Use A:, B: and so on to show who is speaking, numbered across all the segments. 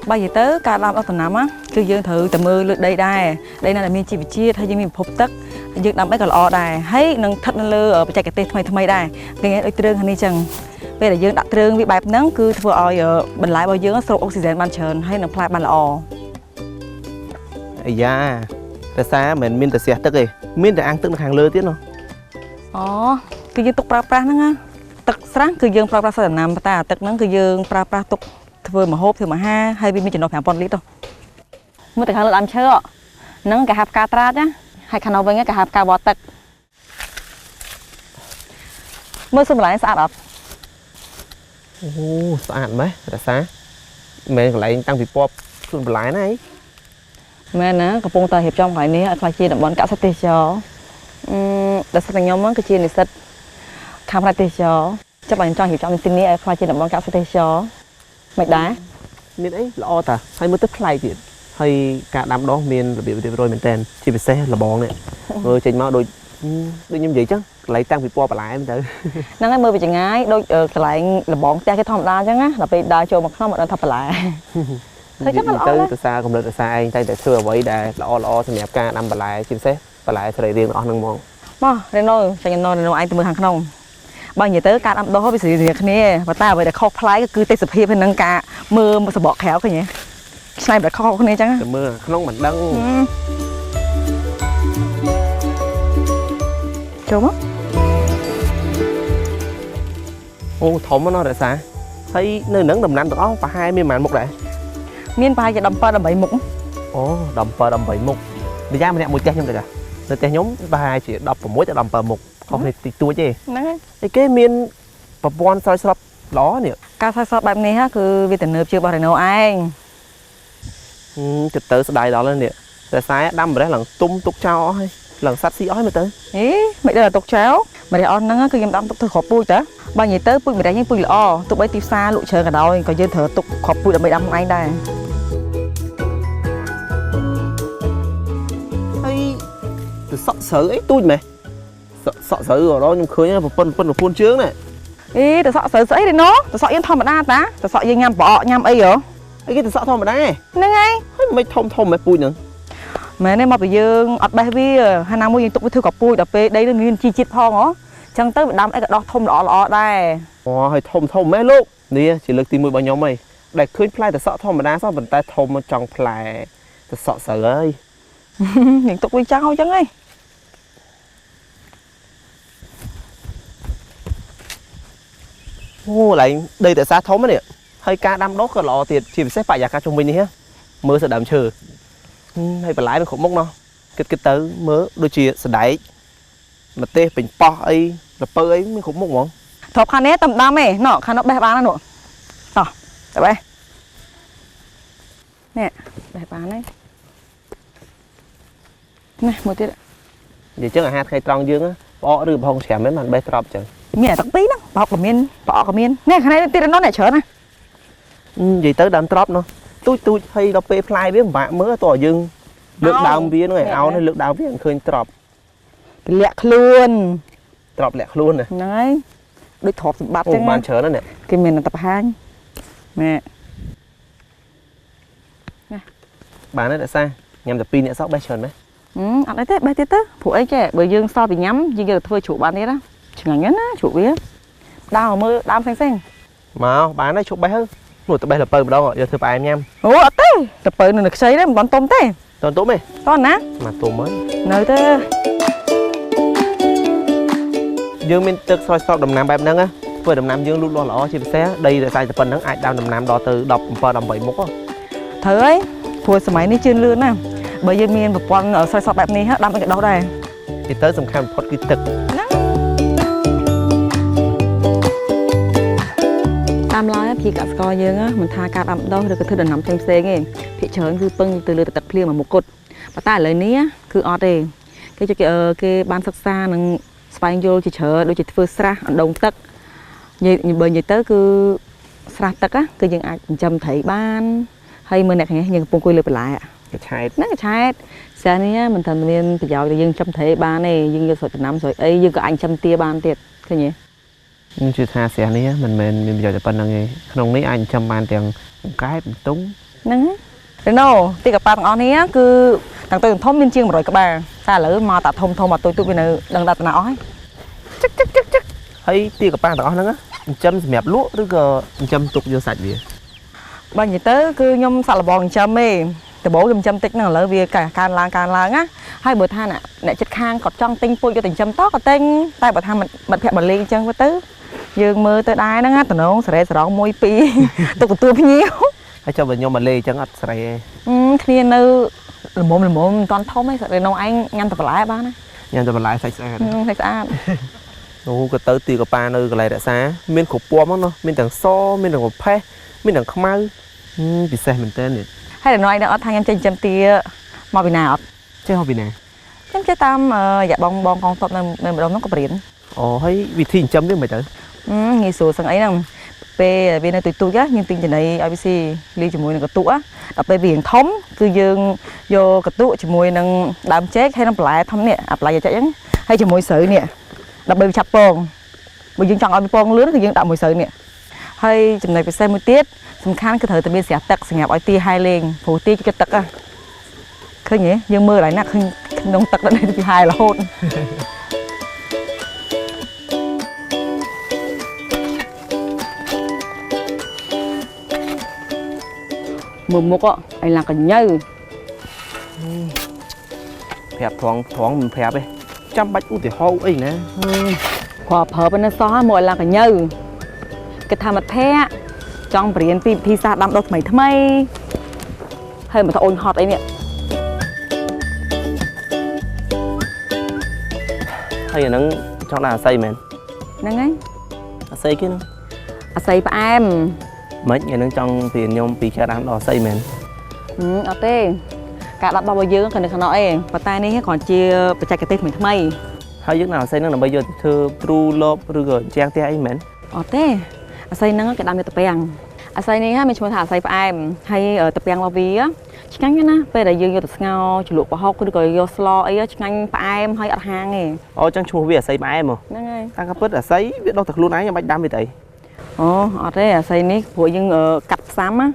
A: បើនិយាយទៅការដាំដុះដំណាំគឺយើងត្រូវតែមើលលើដីដែរដីណាដែលមានជីវជាតិហើយយើងមានប្រភពទឹកយើងដាំអីក៏ល្អដែរហើយនឹងស្ថិតនៅលើបច្ចេកទេសថ្មីថ្មីដែរគេដូចទ្រើងខាងនេះចឹងពេលដែលយើងដាក់ទ្រើងវាបែបហ្នឹងគឺធ្វើឲ្យបន្លែរបស់យើងស្រូបអុកស៊ីហ្សែនបានច្រើនហើយនឹងផ្លែបានល្អ
B: អាយ៉ារសាមិនមានតែស្រះទឹកទេមានតែអាងទឹកនៅខាងលើទៀតណោះ
A: អូគឺយើងទុកប្រើប្រាស់ហ្នឹងណាទឹកស្រះគឺយើងប្រើប្រាស់សដំណាំតែអាទឹកហ្នឹងគឺយើងប្រើប្រាស់ទុកធ្វើម្ហូបធ្វើអាហារហើយវាមានចំណុះ5000លីត្រមើលទៅខាងលើដើមឈើហ្នឹងគេហៅផ្កាត្រាចណាហើយខាងនោះវិញគេហៅផ្កាវ៉ទឹកមើលសំឡេងស្អាតអត់
B: អូស្អាតម៉េះរសាមិនមែនកន្លែងតាំងពីពណ៌ខ្លួនបន្លែណាអី
A: មែនណាកំពុងតែរៀបចំកន្លែងនេះឲ្យក្លាយជាតំបន់កសិទេសចរដែលសិតតែខ្ញុំហ្នឹងគឺជានិស្សិតខាងផ្នែកទេសចរចាប់ឲ្យខ្ញុំចង់រៀបចំទីនេះឲ្យក្លាយជាតំបន់កសិទេសចរមិនដែរ
B: មានអីល្អតាហើយមើលទៅប្លែកទៀតហើយការដាំដុះមានរបៀបរៀបរយមែនតើជាពិសេសលបងនេះមើលចេញមកដូចខ្ញុំនិយាយចឹងកន្លែងតាំងពីពណ៌បន្លែមែនទៅ
A: ហ្នឹងហើយមើលពីចងាយដូចកន្លែងលបងផ្ទះគេធម្មតាចឹងណាដល់ពេលដើរចូលមកក្នុងមកដឹងថាបន្លែ
B: ទៅចឹងទៅទៅសារកម្រិតរសាឯងតែធ្វើអ្វីដែលល្អល្អសម្រាប់ការដាំបន្លែជាពិសេសបន្លែសរីរាង្គទាំងអស់ហ្នឹងហ្មង
A: មករេណូចាញ់ណូរេណូឯងទៅមើលខាងក្នុងបើនិយាយទៅការដាំដុះវាស្រដៀងគ្នាប៉ុន្តែអ្វីដែលខុសប្លែកគឺទេសភាពហើយនឹងការមើលសបកក្រៅឃើញទេឆ្នៃប្រឌិតខុសគ្នាចឹង
B: ទៅមើលក្នុងមិនដឹង
A: ចូលមក
B: អូធំណាស់រក្សាហើយនៅនឹងដំណាំទាំងអស់ប្រហែលមានប៉ុន្មានមុខដែរ
A: មានប្រហែលជា17 18មុខ
B: អូ17 18មុខម្យ៉ាងម្នាក់មួយផ្ទះខ្ញុំទៅចានៅផ្ទះខ្ញុំប្រហែលជា16ទៅ17មុខខុសគ្នាតិចតួចទេ
A: ហ្នឹងហើយ
B: ឯគេមានប្រព័ន្ធស្រោចស្រពល្អនេះ
A: ការស្រោចស្រពបែបនេះគឺវាទំនើបជាងរបស់រ៉េណូឯង
B: គិតទៅស្ដាយដល់នេះតែខ្សែដាំម្រេះឡើងទុំទុកចោលអស់ហើយឡើងសัตว์ស៊ីអស់ហើយមើលទៅ
A: អេមិនដឹងថាទុកចោលម្រេះអស់ហ្នឹងគឺខ្ញុំដាំទុកធ្វើគ្រាប់ពូជតាបើនិយាយទៅពូជម្រេះយើងពូជល្អទោះបីទីផ្សារលក់ច្រើនក៏ដោយក៏យើងត្រូវទុកគ្រាប់ពូជដើម្បីដាំខ្លួនឯងដែរ
B: ហើយទៅសក់ស្រូវអីទូចម៉េះសក់ស្រូវរខ្ញុំឃើញប្រពន្ធប្រពន្ធជើងណា
A: អេទៅសក់ស្រូវស្អីទេណូទៅសក់យើងធម្មតាតាទៅសក់យើងញ៉ាំប្រអកញ៉ាំអីហ៎
B: អីគេទៅសក់ធម្មតា
A: ហ្នឹងហើយ
B: ហើយមិនធំធំម៉េះពូជហ្នឹង
A: មែនទេមកពីយើងអត់បេះវាហើយណាមួយយើងទុកវាធ្វើកពូជដល់ពេលដីនឹងមានជីជាតិផងហ៎ចឹងទៅវាដាំអីក៏ដោះធំល្អល្អដែរ
B: អូហើយធំធំម៉េះលោកនេះជាលើកទី1របស់ខ្ញុំហីដែលឃើញផ្លែទៅសក់ធម្មតាសោះប៉ុន្តែធំចង់ផ្លែទៅសក់ស្រូវហើយ
A: យើងទុកវាចោលចឹងហី
B: អូឡែងដីតែសាធំនេះហើយការដាំដុះក៏ល្អទៀតជាពិសេសបរិយាកាសជុំវិញនេះមើលសដើមឈើហើយបន្លែវាគ្រប់មុខណោះគិតទៅមើលដូចជាសដែកម្ទេសពេញប៉ោះអីល្ពៅអីមានគ្រប់មុខហ្មង
A: ទ្របខាងនេះតំដាំឯណោះខាងនោះបេះបានណានោះតោះទៅបេះនេះបេះបានហើយនេះមួយទៀត
B: និយាយចឹងអាហារថ្ងៃត្រង់យើងផ្អកឬប្រហុងច្រាមហ្នឹងបានបេះទ្របចឹង
A: មានតែពីរហ្នឹងប្រហុកក៏មានប្រអកក៏មាននេះខាងនេះទៀតនោះអ្នកច្រើនណា
B: និយាយទៅដើមទ្របនោះទូចទូចហើយដល់ពេលផ្លែវាពិបាកមើលតើយើងលើកដើមវាហ្នឹងឯងអោនហើយលើកដើមវាឃើញទ្រប
A: លាក់ខ្លួន
B: ទ្របលាក់ខ្លួន
A: ហ្នឹងហើយដូចទ្របសម្បត្តិចឹង
B: បានច្រើនណាស់នេះ
A: គេមានអន្តបង្ហាញណែណា
B: បានហើយអ្នកសាញ៉ាំតែ2អ្នកសោះបេះច្រើនម៉េះ
A: អត់អីទេបេះទៀតទៅព្រោះអីចេះបើយើងសល់ពីញ៉ាំយើងយកទៅធ្វើជ្រក់បានទៀតណាឆ្ងាញ់ណាជ្រក់វាដើមមើលដើមផ្សេងៗ
B: មកបានហើយជ្រក់បេះទៅនោះទៅបេះល្ពៅម្ដងយកធ្វើផ្អែមញ៉ាំ
A: អូអត់ទេល្ពៅនៅខ្ចីទេមិនបានទុំទេ
B: តន់ទុំទេ
A: តន់ណា
B: មកទុំហើយ
A: នៅទេ
B: យើងមានទឹកស្រោចស្រពដំណាំបែបហ្នឹងណាធ្វើដំណាំយើងលូតលាស់ល្អជាពិសេសដីរសាយតែប៉ុណ្្នឹងអាចដាំដំណាំដល់ទៅ17 18មុខ
A: ត្រូវហើយព្រោះសម័យនេះជឿនលឿនណាស់បើយើងមានប្រព័ន្ធស្រោចស្រពបែបនេះដាំអីក៏ដោះដែរ
B: ទីទៅសំខាន់បំផុតគឺទឹក
A: តាមឡើយពីកសិករយើងមិនថាការដាំដុះឬក៏ធ្វើដំណាំផ្សេងផ្សេងទេភាគច្រើនគឺពឹងទៅលើទឹកភ្លៀងមួយមុខគត់ប៉ុន្តែឥឡូវនេះគឺអត់ទេគេបានសិក្សានិងស្វែងយល់ជាច្រើនដូចជាធ្វើស្រះអណ្ដូងទឹកនិយាយបើនិយាយទៅគឺស្រះទឹកគឺយើងអាចចិញ្ចឹមត្រីបានហើយមើលអ្នកនេះយើងកំពុងអង្គុយលើបន្លែ
B: កឆែត
A: ហ្នឹងកឆែតស្រះនេះមិនត្រឹមមានប្រយោជន៍ដែលយើងចិញ្ចឹមត្រីបានទេយើងយកស្រូវដំណាំស្រូវអីយើងក៏អាចចិញ្ចឹមទាបានទៀតឃើញទេ
B: ខ្ញុំជឿថាស្រះនេះមិនមែនមានប្រយោជន៍តែប៉ុណ្្នឹងទេក្នុងនេះអាចចិញ្ចឹមបានទាំងអង្កែបបន្ទង់
A: ហ្នឹងរណូទីកប៉ាទាំងអស់នេះគឺទាំងតូចទាំងធំមានជាង100ក្បាលតែឥឡូវមកតាធំធំមកតូចតូចវានៅដឹងដល់តាណាអស់ហើយ
B: ចឹកចឹកចឹកចឹកហើយទីកប៉ាទាំងអស់ហ្នឹងចិញ្ចឹមសម្រាប់លក់ឬក៏ចិញ្ចឹមទុកយកសាច់វា
A: បើនិយាយទៅគឺខ្ញុំសាក់លបងចិញ្ចឹមទេដំបូងខ្ញុំចិញ្ចឹមតិចហ្នឹងឥឡូវវាកើនឡើងកើនឡើងណាហើយបើថាអ្នកចិត្តខាងគាត់ចង់ទិញពូជយកទៅចិញ្ចឹមតក៏ទិញតែបើថាមិត្តភក្តិមកលេងអញ្ចឹងទៅយើងមើលទៅដែរហ្នឹងណាតំណងសេរីសរង1 2ទុកទទួលភ្ញៀវ
B: ហើយចុះបើខ្ញុំមកលេងអញ្ចឹងអត់ស្រីទេ
A: គ្នានៅល្មមល្មមមិនតាន់ធំទេស្រីនៅឯងញ៉ាំតែបន្លែបានណា
B: ញ៉ាំតែបន្លែសាច់ស្អាត
A: សាច់ស្អាត
B: អូក៏ទៅទីកប៉ានៅកន្លែងរក្សាមានគ្រប់ពណ៌ហ្មងនោះមានទាំងសមានទាំងប្រផេះមានទាំងខ្មៅពិសេសមែនតើនេះ
A: ហើយដល់ឯងអត់ថាខ្ញុំចេញចិញ្ចឹមទាមកពីណាអត់
B: ចេះមកពីណា
A: ខ្ញុំចេះតាមរយៈបងបងកងទ័ពនៅម្ដុំហ្នឹងក៏បរៀន
B: អូហើយវិធីចិញ្ចឹមវាមិនទៅ
A: ងាយស្រួលសឹងអីហ្នឹងពេលវានៅទូចទូចយើងទិញចំណីឲ្យវាស៊ីលាយជាមួយនឹងកន្ទក់ដល់ពេលវារៀងធំគឺយើងយកកន្ទក់ជាមួយនឹងដើមចេកហើយនឹងបន្លែធំនេះអាបន្លែចេកហ្នឹងហើយជាមួយស្រូវនេះដើម្បីវាឆាប់ពងបើយើងចង់ឲ្យវាពងលឿនគឺយើងដាក់មួយស្រូវនេះហើយចំណុចពិសេសមួយទៀតសំខាន់គឺត្រូវតែមានស្រាទឹកសម្រាប់ឲ្យទាហែលេងព្រោះទាគេទឹកឃើញទេយើងមើលឡើយណាឃើញក្នុងទឹកដល់នេះវាហែរហូតមើលមុខឲ្យឡើងកញើ
B: ប្រាប់ត្រង់ត្រង់មិនប្រាប់ទេចាំបាច់ឧទាហរណ៍អីណា
A: គ្រាន់ប្រើប៉ុណ្ណឹងសោះមកឲ្យឡើងកញើគេថាមិត្តភក្តិចង់បរៀនពីវិធីសាស្ត្រដាំដុះថ្មីថ្មីហើយមកថាអូនហត់អីនេះ
B: ហើយអាហ្នឹងចង់ដាក់អាស័យមែន
A: ហ្នឹងហើយ
B: អាស័យគេហ្នឹង
A: អាស័យផ្អែម
B: ម៉េចថ្ងៃហ្នឹងចង់ពីខ្ញុំពីការដាំដុះអាស័យមែន
A: អត់ទេការដាំដុះរបស់យើងក៏នៅក្នុងអីប៉ុន្តែនេះគ្រាន់ជាបច្ចេកទេសថ្មីថ្មី
B: ហើយយើងដាក់អាស័យហ្នឹងដើម្បីយកទៅធ្វើទ្រូលបឬក៏ជាងផ្ទះអីមែន
A: អត់ទេអាស័យហ្នឹងគេដាំយកទៅពាំងអាស័យនេះមានឈ្មោះថាអាស័យផ្អែមហើយទៅពាំងរបស់វាឆ្ងាញ់ណាស់ពេលដែលយើងយកទៅស្ងោរជ្រលក់ប្រហុកឬក៏យកស្លអីឆ្ងាញ់ផ្អែមហើយអត់ហាងទេ
B: អូចឹងឈ្មោះវាអាស័យផ្អែមហ៎
A: ហ្នឹងហើយ
B: តាមការពិតអាស័យវាដុះតែខ្លួនឯងមិនបាច់ដាំវាទៅអី
A: អូអត់ទេអាស័យនេះព្រោះយើងកាត់ផ្សាំណា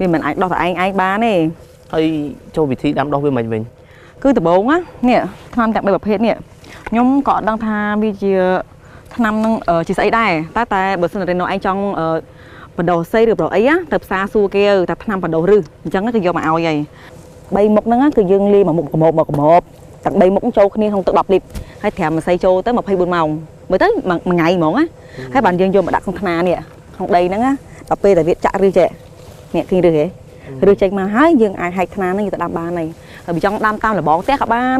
A: វាមិនអាចដុះតែឯងឯងបានទេ
B: ហើយចូលវិធីដាំដុះវាមិនវិញ
A: គឺដំបូងណានេះថ្នាំទាំង3ប្រភេទនេះខ្ញុំក៏អត់ដឹងថាវាជាថ្នាំនឹងជាស្អីដែរតែបើសិនតែនៅឯងចង់បដោះសីឬបដោះអីទៅផ្សារសួរគេថាថ្នាំបដោះឬអញ្ចឹងគេយកមកឲ្យហើយ3មុខហ្នឹងគឺយើងលាយមួយមុខកម្របមកកម្របទាំង3មុខចូលគ្នាក្នុងទឹក10លីត្រហើយត្រាំម្សៅចូលទៅ24ម៉ោងមើលទៅមួយថ្ងៃហ្មងណាហើយបានយើងយកមកដាក់ក្នុងថ្នានេះក្នុងដីហ្នឹងណាដល់ពេលដែលវាចាក់ឬចេះនេះឃើញឬទេឬចេញមកហើយយើងអាចហែកថ្នាហ្នឹងយកទៅដាំបានហើយហើយបើចង់ដាំតាមលបងផ្ទះក៏បាន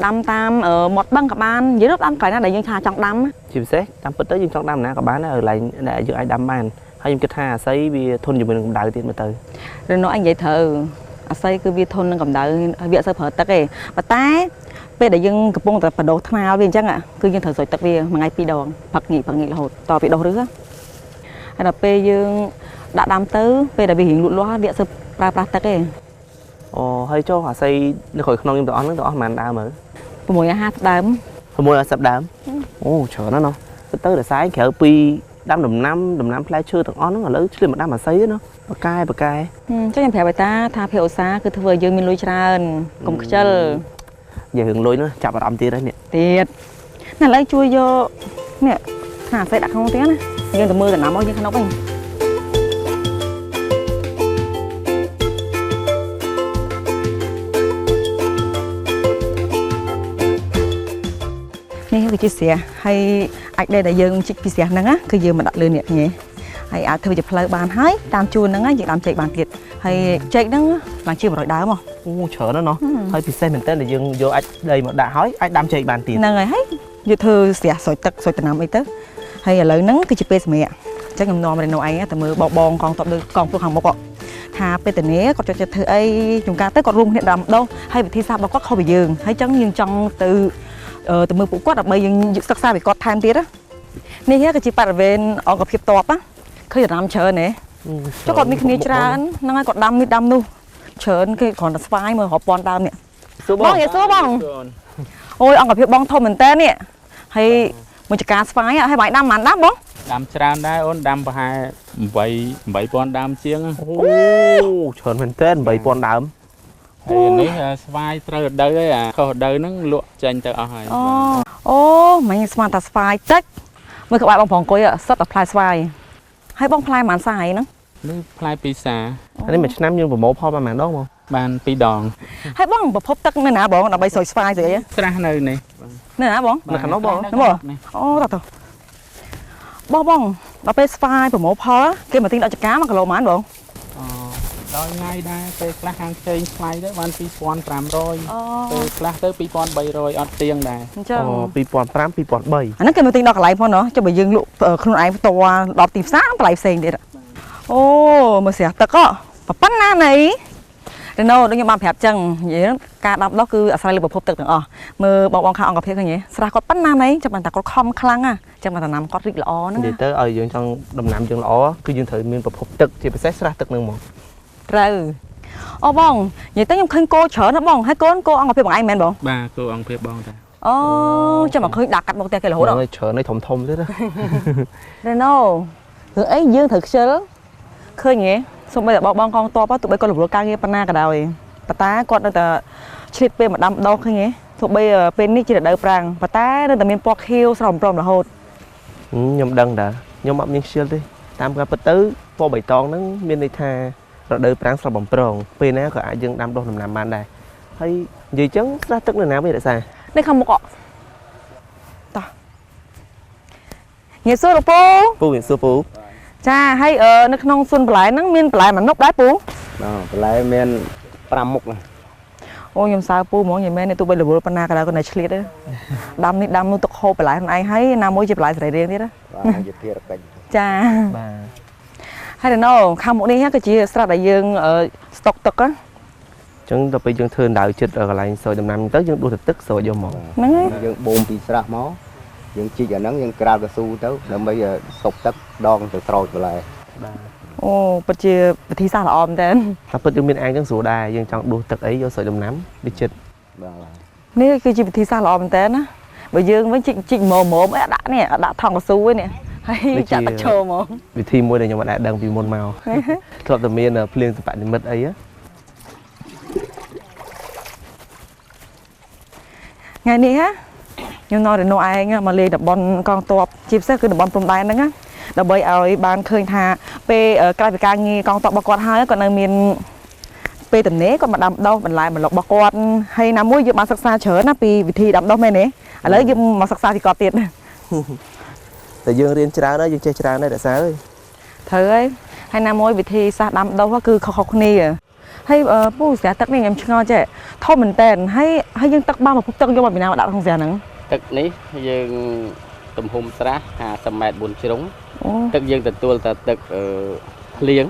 A: ដាំតាមមាត់បឹងក៏បាននិយាយទៅដាំកន្លែងណាដែលយើងថាចង់ដាំ
B: ជាពិសេសតាមពិតទៅយើងចង់ដាំណាក៏បានដែរកន្លែងដែលយើងអាចដាំបានហើយខ្ញុំគិតថាអាស័យវាធន់ជាមួយនឹងកម្ដៅទៀតមើលទៅ
A: រណអញនិយាយត្រូវអាស័យគឺវាធន់នឹងកម្ដៅហើយវាអត់សូវប្រើទឹកទេប៉ុន្តែពេលដែលយើងកំពុងតែបដោះថ្នាលវាអញ្ចឹងគឺយើងត្រូវស្រោចទឹកវាមួយថ្ងៃ2ដងផឹកងាករហូតតពីដោះឬហើយដល់ពេលយើងដាក់ដាំទៅពេលដែលវារៀងលូតលាស់វាអត់សូវប្រើប្រាស់ទឹកទេ
B: អូហើយចុះអាស័យនៅក្រោយក្នុងខ្ញុំទាំងអស់ហ្នឹងទាំងអស់ប៉ុន្មានដើមមើល
A: 650ដើម
B: 650ដើមអូច្រើនណាស់ណោះទៅរសាយក្រៅពីដាំដំណាំផ្លែឈើទាំងអស់ហ្នឹងឥឡូវឆ្លៀតមកដាំអាស័យទេណោះបកែច
A: ុះខ្ញុំប្រាប់ឲ្យតាថាភាឧស្សាហ៍គឺធ្វើឲ្យយើងមានលុយច្រើនកុំខ្ជិល
B: និយាយរឿងលុយនោះចាប់អារម្មណ៍ទៀតហើយនេះ
A: ទៀតណាឥឡូវជួយយកនេះថាអាស័យដាក់ក្នុងទៀតណាយើងទៅមើលដំណាំរបស់យើងក្នុងវិញនេះគឺជាស្រះហើយអាចដែលយើងជីកពីស្រះហ្នឹងគឺយើងមកដាក់លើនេះញ៉េហើយអាចធ្វើជាផ្លូវបានហើយតាមជួរហ្នឹងយើងដាំចេកបានទៀតហើយចេកហ្នឹងឡើងជា100ដើម
B: អូច្រើនណាស់ណោះហើយពិសេសមែនតើដែលយើងយកអាចដីមកដាក់ហើយអាចដាំចេកបានទៀត
A: ហ្នឹងហើយហើយយកធ្វើស្រះស្រោចទឹកស្រោចដំណាំអីទៅហើយឥឡូវហ្នឹងគឺជាពេលសម្រាកអញ្ចឹងខ្ញុំនាំរេណូឯងទៅមើលបងកងទ័ពលើកងពលខាងមុខថាពេលតនេះគាត់ចិត្តធ្វើអីជួនកាលទៅគាត់រួមគ្នាដាំដុះហើយវិធីសាស្ត្ររបស់គាត់ខុសពីយើងហើយអញ្ចឹងយើងចង់ទៅមើលពួកគាត់ដើម្បីយើងសិក្សាពីគាត់ថែមទៀតណានេះគឺជាបរិវេណអង្គភាពតបឃើញដំណាំច្រើនទេចុះគាត់មានគ្នាច្រើនហ្នឹងហើយគាត់ដាំនេះដាំនោះច្រើនគេគ្រាន់តែស្វាយមើលរាប់ពាន់ដើមនេះបងនិយាយសួរបងអូយអង្គភាពបងធំមែនតើនេះហើយមួយចការស្វាយហើយបាយដាំប៉ុន្មានដាំបង
C: ដាំច្រើនដែរអូនដាំប្រហែល8 8000ដើមជាង
B: អូច្រើនមែនទែន8000ដើម
C: ហើយនេះស្វាយត្រូវរដូវហើយអាខុសរដូវហ្នឹងលក់ចេញទៅអស់ហើយ
A: អូអូមិញស្មានតែស្វាយតិចមើលក្បែរបងប្រងអង្គុយសិតតែផ្លែស្វាយហើយបងផ្លែប៉ុន្មានសាយហ្នឹង
C: នេះផ្លែពីសា
B: អានេះមួយឆ្នាំយើងប្រមូលផលប្រហែលដងបង
C: បាន2ដង
A: ហើយបងប្រភពទឹកនៅណាបងដើម្បីស្រោចស្វាយស្អី
C: ស្រះនៅនេះ
A: នៅណាបង
B: នៅខាងនោះបង
A: អូតោះបងបងដល់ពេលស្វាយប្រមូលផលគេមកទិញដល់ចកា1គីឡូប៉ុន្មានបង
C: អូដល់ថ្ងៃដែរពេលខ្លះហាងផ្សេងថ្លៃទៅបាន2500ពេលខ្លះទៅ2300អត់ទៀងដែរ
A: អញ្ចឹង
B: អូ2500 2003
A: អាហ្នឹងគេមកទិញដល់កន្លែងផងណោះចុះបើយើងលក់ខ្លួនឯងផ្ទាល់ដល់ទីផ្សារតម្លៃផ្សេងទៀតអូមើលស្រះទឹកប៉ុណ្ណាណីរណូដូចខ្ញុំបានប្រាប់ចឹងនិយាយការដាំដុះគឺអាស្រ័យលើប្រភពទឹកទាំងអស់មើលបងបងខាងអង្គភាពឃើញទេស្រះគាត់ប៉ុណ្ណាណីចាំបានតែគាត់ខំខ្លាំងណាចាំបានតែដំណាំគាត់រីកល្អហ្នឹង
B: និយាយទៅឲ្យយើងចង់ដំណាំយើងល្អគឺយើងត្រូវមានប្រភពទឹកជាពិសេសស្រះទឹកហ្នឹងមក
A: ត្រូវអូបងនិយាយទៅខ្ញុំឃើញគោច្រើនណាស់បងហើយកូនគោអង្គភាពបងឯងមែនបង
C: បាទគោអង្គភាពបងតា
A: អូចាំមកឃើញដាក់កាត់មកផ្ទះគេរហូត
B: ហ្នឹងច្រើននេះធំធំទៀត
A: រណូរឿងអីយើងត្រូវខ្ជិលឃើញទេសូម្បីតែបងបងកងតបទោះបីគាត់រវល់ការងារប៉ុណ្ណាក៏ដោយប៉ុន្តែគាត់នៅតែឆ្លៀតពេលមកដាំដុះឃើញទេទោះបីពេលនេះជារដូវប្រាំងប៉ុន្តែនៅតែមានពណ៌ខៀវស្រស់ព្រមរហូត
B: ខ្ញុំដឹងតាខ្ញុំអត់មានខ្ជិលទេតាមការពិតទៅពណ៌បៃតងហ្នឹងមានន័យថារដូវប្រាំងស្រស់បំព្រងពេលណាក៏អាចយើងដាំដុះដំណាំបានដែរហើយនិយាយចឹងស្រះទឹកនៅណាវិញរក្សា
A: នៅខាងមុខតោះងាយសួរលោកពូ
B: ពូងាយសួរពូ
A: ចាហើយនៅក្នុងសួនបន្លែហ្នឹងមានបន្លែមួយមុខដែរពូ
D: បាទបន្លែមាន5មុខណា
A: អូខ្ញុំសើពូហ្មងនិយាយមែនទោះបីរវល់ប៉ុណ្ណាក៏ដោយក៏នៅឆ្លៀតដែរដាំនេះដាំនោះទឹកហូបបន្លែខ្លួនឯងហើយណាមួយជាបន្លែសរីរាង្គទៀតណា
D: បាទជាភារកិច្ច
A: ចា
B: បាទ
A: ហើយណូខាងមុខនេះគឺជាស្រះដែលយើងស្តុកទឹកណា
B: ចឹងដល់ពេលយើងធ្វើដៅចិត្តកន្លែងស្រោចដំណាំទៅយើងដួសទៅទឹកស្រោចយកមក
A: ហ្នឹងហើយ
D: យើងបូមពីស្រះមកយើងជីកអាហ្នឹងយើងក្រាលកស៊ូទៅដើម្បីស្តុកទឹកដងទៅស្រោចបន្លែ
B: បាទ
A: អូពិតជាវិធីសាស្ត្រល្អមែនតើ
B: តែពិតយើងមានអាងចឹងស្រួលដែរយើងចង់ដួសទឹកអីយកស្រោចដំណាំវាចិត្ត
D: បាទ
A: នេះគឺជាវិធីសាស្ត្រល្អមែនតើណាបើយើងវិញជីកជីកមុំមុំអីអត់ដាក់នេះអត់ដាក់ថង់កស៊ូឯនេះហើយចាក់ទឹកឈើហ្មង
B: វិធីមួយដែលខ្ញុំអត់ដឹងពីមុនមកធ្លាប់តែមានភ្លៀងសបនិមិត្តអី
A: ថ្ងៃនេះហ่ะខ្ញុំណរណូឯងមកលេងតំបន់កងទ័ពជាពិសេសគឺតំបន់ព្រំដែនហ្នឹងណាដើម្បីឲ្យបានឃើញថាពេលក្រៅពីការងារកងទ័ពរបស់គាត់ហើយគាត់នៅមានពេលទំនេរគាត់មកដាំដុះបន្លែម្លប់របស់គាត់ហើយណាមួយយើងបានសិក្សាច្រើនណាពីវិធីដាំដុះមែនទេឥឡូវយើងមកសិក្សាពីគាត់ទៀត
B: តែយើងរៀនច្រើនហើយយើងចេះច្រើនហើយរក្សាអើយ
A: ត្រូវហើយហើយណាមួយវិធីសាស្ត្រដាំដុះគឺខុសៗគ្នាហើយពូស្រះទឹកនេះខ្ញុំឆ្ងល់ចេះធំមែនតើហើយហើយយើងទឹកបានមកពុកទឹកយកមកពីណាមកដាក់ក្នុងស្រះហ្នឹង
E: ទឹកនេះយើងទំហំស្រះ50ម៉ែត្រ4ជ្រុងទឹកយើងទទួលតែទឹកភ្លៀង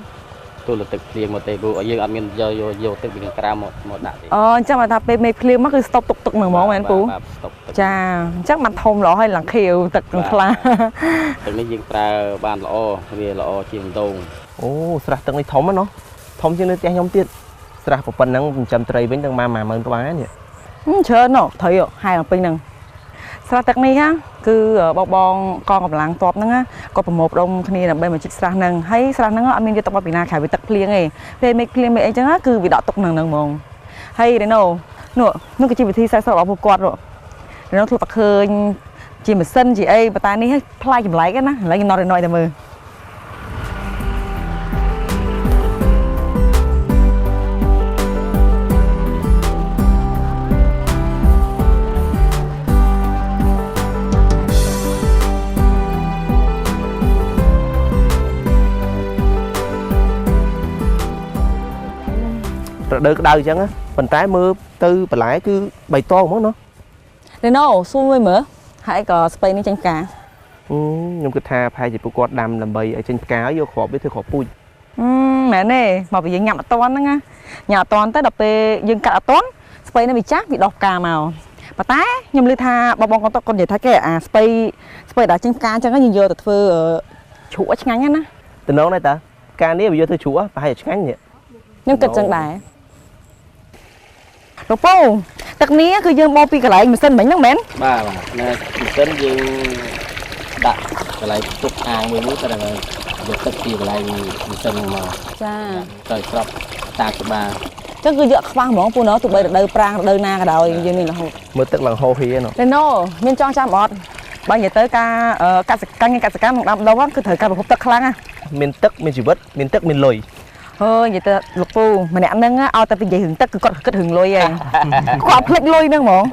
E: ទទួលតែទឹកភ្លៀងមកទេព្រោះយើងអត់មានយកយកទឹកពីខាងក្រៅមកដាក់ទេ
A: អូអញ្ចឹងបើថាពេលមេឃភ្លៀងមកគឺស្តុបទុកទឹកហ្នឹងហ្មងមែនពូ
E: បាទស្តុបទឹក
A: ចាអញ្ចឹងបានធំល្អហើយឡើងខៀវទឹកខ្លា
E: ទឹកនេះយើងប្រើបានល្អវាល្អជាងដង
B: អូស្រះទឹកនេះធំណាស់ធំជាងនៅផ្ទះខ្ញុំទៀតស្រះប៉ុណ្ណឹងចិញ្ចឹមត្រីវិញទាំង10000ក្បាលនេះ
A: ច្រើនណោះត្រីហែឡើងពេញហ្នឹងស្រះទឹកនេះគឺបងបងកងកម្លាំងតបហ្នឹងក៏ប្រមូលផ្ដុំគ្នាដើម្បីមកជីកស្រះហ្នឹងហើយស្រះហ្នឹងអត់មានយកទឹកមកពីណាក្រៅពីទឹកភ្លៀងទេពេលមេឃភ្លៀងមេឃអីចឹងគឺវាដក់ទុកហ្នឹងហ្មងហើយរេណូនោះនោះគឺជាវិធីសាស្ត្ររបស់ពួកគាត់រេណូធ្លាប់តែឃើញជាម៉ាស៊ីនជាអីប៉ុន្តែនេះប្លែកចម្លែកណាឥឡូវខ្ញុំណត់រេណូឲ្យតែមើល
B: រដូវក្តៅអញ្ចឹងប៉ុន្តែមើលទៅបន្លែគឺបៃតងហ្មងណោះ
A: រេណូសួរមួយមើលហើយក៏ស្ពៃនេះចេញផ្កា
B: ខ្ញុំគិតថាប្រហែលជាពួកគាត់ដាំដើម្បីឲ្យចេញផ្កាយកគ្រាប់វាធ្វើគ្រាប់ពូជ
A: មែនទេមកពីយើងញ៉ាំអត់តាន់ហ្នឹងណាញ៉ាំអត់តាន់ទៅដល់ពេលយើងកាត់អត់តាន់ស្ពៃនេះវាចាស់វាដោះផ្កាមកប៉ុន្តែខ្ញុំឮថាបងបងគាត់និយាយថាគេអាស្ពៃដែលចេញផ្កាអញ្ចឹងយើងយកទៅធ្វើជ្រក់ឆ្ងាញ់ណា
B: តំណងដែរតាផ្កានេះវាយកធ្វើជ្រក់ប្រហែលជាឆ្ងាញ់នេះ
A: ខ្ញុំគិតចឹងដែរលោកពូទឹកនេះគឺយើងបោពីកន្លែងម៉ាស៊ីនមិញហ្នឹងមែន
E: បាទបាទនៅម៉ាស៊ីនយើងដាក់ កន្លែងទុកអាងមួយនោះតែយកទឹកពីកន្លែងម៉ាស៊ីនមក
A: ចា
E: ទៅស្របតាមច្បារ
A: ចឹងគឺយកខ្វះហ្មងពូណូទោះបីរដូវប្រាំងរដូវណាក៏ដោយយើងមានរហូត
B: មើលទឹកឡើងហូរហៀណូ
A: ណូមានចង់ចាំអត់បើនិយាយទៅការកសិកម្មកសិកម្មដាំដុះគឺត្រូវការប្រភពទឹកខ្លាំងណា
B: មានទឹកមានជីវិតមានទឹកមានលុយ
A: ហើយនិយាយទៅលោកពូម្នាក់ហ្នឹងឲ្យតែនិយាយរឿងទឹកគឺគាត់គិតរឿងលុយឯងគាត់ភ្លេចលុយហ្នឹងហ្មង